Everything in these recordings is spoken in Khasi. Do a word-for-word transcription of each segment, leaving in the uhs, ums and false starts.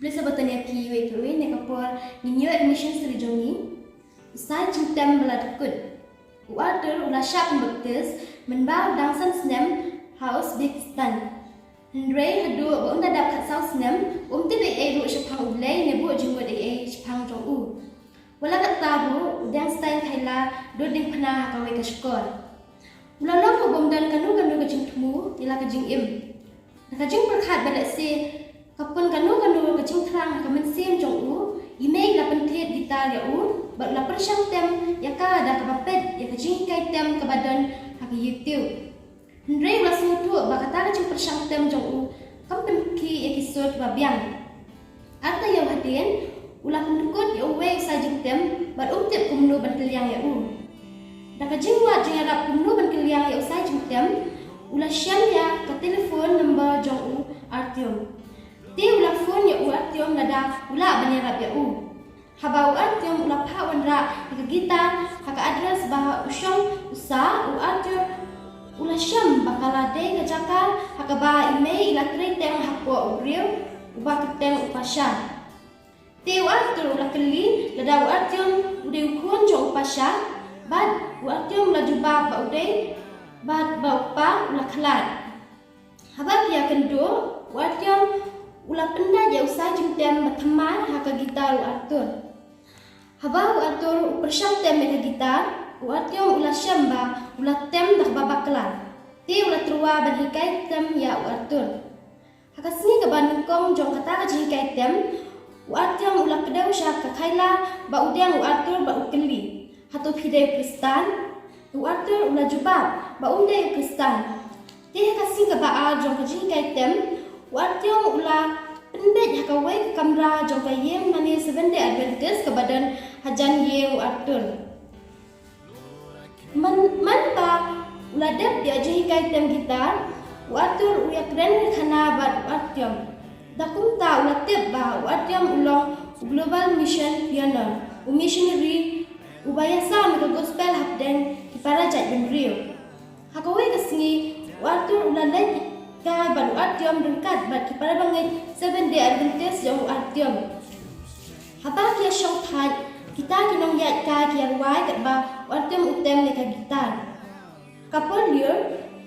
Blei Sabaton ïa phi iwei pa iwei. Ha kane ka por ngin ïoh ïa ka mission story jong ngi. U Sai Jingtem ba la dkut. U Arthur u la shah pynbaptis mynba u dang san snem ha Uzbekistan. Hynrei haduh ba un da dap khatsaw snem, um tip ei ei ruh shaphang U Blei ne buh jingmut ei ei shaphang jong u. Wat la katta ruh, u Deng Stein Khaila, dud diengphna ha kawei ka shkor. U la long u bym don kano kano ka jingthmu ïa la ka jingim. Da ka jingpyrkhat ba lehse ka pun kano kano ka jingthrang ha ka mynsiem jong u, i mei i la pynthied gitar ïa u bad u la pyrshang tem ïa ka da kaba peit ïa ka jinghikai tem kaba don ha ka YouTube. Hynrei u la sngewthuh ba kata ka jingpyrshang tem jong u kam pynkhih ïa ki sur ba biang. Arta ïa u hadien, u la pyndkut ïa uwei u sai jingtem bad um tip kumno ban kylliang ïa u. Da ka jingwad jingïarap kumno ban kylliang ïa u sai jingtem, u la shem ïa ka telephone number jong u Artyom. Te u la phone ïa u Artyom lada u lah ban ïarap ïa u. Haba u Artyom u la phah wanrah ïa ka gitar ha ka address ba u shong u sa, u Artyom u la shem ba ka la dei ka jaka ha kaba i mei i la trei teng hapoh u briew uba kyrteng u Pasha. Te u Arthur u la kylli lada u Artyom u dei u khun jong u Pasha, bad u Artyom u la jubab ba u dei, bad ba u kpa u la khlad. Haba ki ïakynduh, u Artyom u la pyndait ïa u sai jingtem ba thymmai ha ka gitar u Arthur. Haba u Arthur u pyrshang tem ïa ka gitar, u Artyom u la shem ba u la tem da kaba bakla. Te u la tyrwa ban hikai tem ïa u Arthur. Ha ka sngi kaba nyngkong jong kata ka jinghikai tem, u Artyom u la kdew sha ka khaila ba u deng u Arthur bad u kylli. Hato phi dei u Khristan? U Arthur u la jubab ba um dei u Khristan. Te ha ka sngi kaba ar jong ka jinghikai tem, u Artyom u la pynbeit ha kawei ka kamra jong ka ïing mane Seventh Day Adventist kaba don hajan ïing u Arthur. Man, man ba u la dep ïa jinghikai tem gitar, u Arthur u ïakren khana bad u Artyom. Da kumta u la tip ba u Artyom u long u Global Mission Pioneer, u missionary uba ïasam ïa ka gospel hapdeng ki para jaitbynriew. Ha kawei ka sngi, u Arthur u la leit kai bad u Artyom ryngkat bad ki para bangeit Seventh Day Adventist jong u Artyom. Haba ki ïa shong thait, kita ki nongïaid kai ki ïa rwai katba u Artyom u tem ïa ka gitar. Ka por lyiur,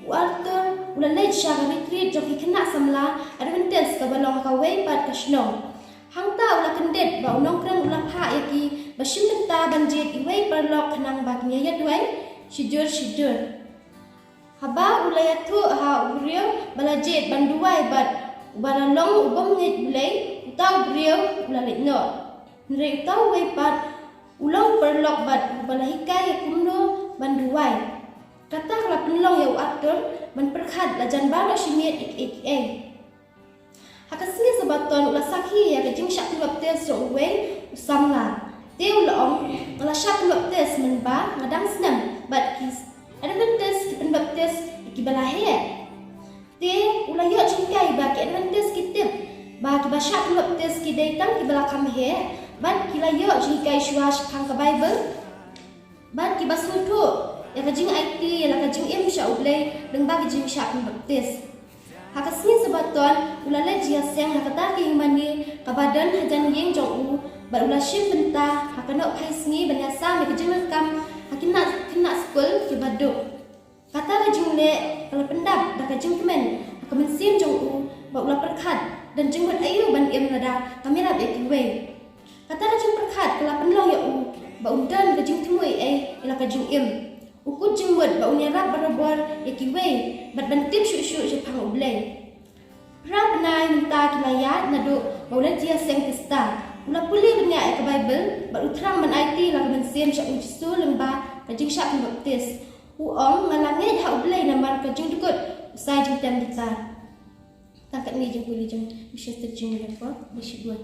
u Arthur u la leit sha ka retreat jong ki khynnah samla Adventist kaba long ha kawei pat ka shnong. Hangta u la kyndit ba u nongkrem u la phah ïa ki ba shim bynta ban jied iwei paralok khnang ba kin ïa duwai shi dur shi dur. Haba u la ïathuh ha u briew ba la jied ban duwai bad uba la long u bym ngeit Blei, uta u briew u la leit noh. Hynrei uta uwei pat u long paralok bad uba la hikai ïa kumno ban duwai. Kata ka la pynlong ïa u Arthur ban pyrkhat la jan baroh shi miet ïa kiei kiei. Ha ka sngi Sabaton u la sakhi ïa ka jingshah pynbaptis jong uwei u samla. Te u la ong, nga la shah pynbaptis mynba nga dang snem bad ki Adventist ki pynbaptis ïa kiba la heh. Te u la ïoh jinghikai ba ki Adventist ki tip ba kiba shah pynbaptis ki dei tang kiba la kham heh, bad ki la ïoh jinghikai shuwa shaphang ka Baibl. Bad kiba sngewthuh ïa ka jingaiti ïa la ka jingim sha U Blei lyngba ka jingshah pynbaptis. Ha ka sngi Sabaton u la leit jingïaseng ha kata ka ïing mane kaba don hajan ïing jong u, bad u la shim bynta ha ka nohphai sngi ban ïasam ïa ka jingdonkam ha ki khynnah, khynnah skul kiba duk. Kata ka jingleh ka la pyndap da ka jingkmen ha ka mynsiem jong u, bad u la pyrkhat, don jingmut aïu ban im lada kam ïarap ïa kiwei. Kata ka jingpyrkhat ka la pynlong ïa u ba un don ka jingthmu ei ei ïa la ka jingim. U kut jingmut ba un ïarap barabor ïa kiwei bad ban tip shuh shuh shaphang U Blei. Phra bnai mynta ki la ïaid naduh ba u la jia seng Khrista. U la pule bniah ïa ka Baibl bad u thrang ban aiti la ka mynsiem sha U Jisu lyngba ka jingshah pynbaptis. U ong, nga la ngeit ha U Blei namar ka jingdkut u sai jingtem gitar. Tang katne jingpule jong u Mister Jingmyntoi, ba shibun.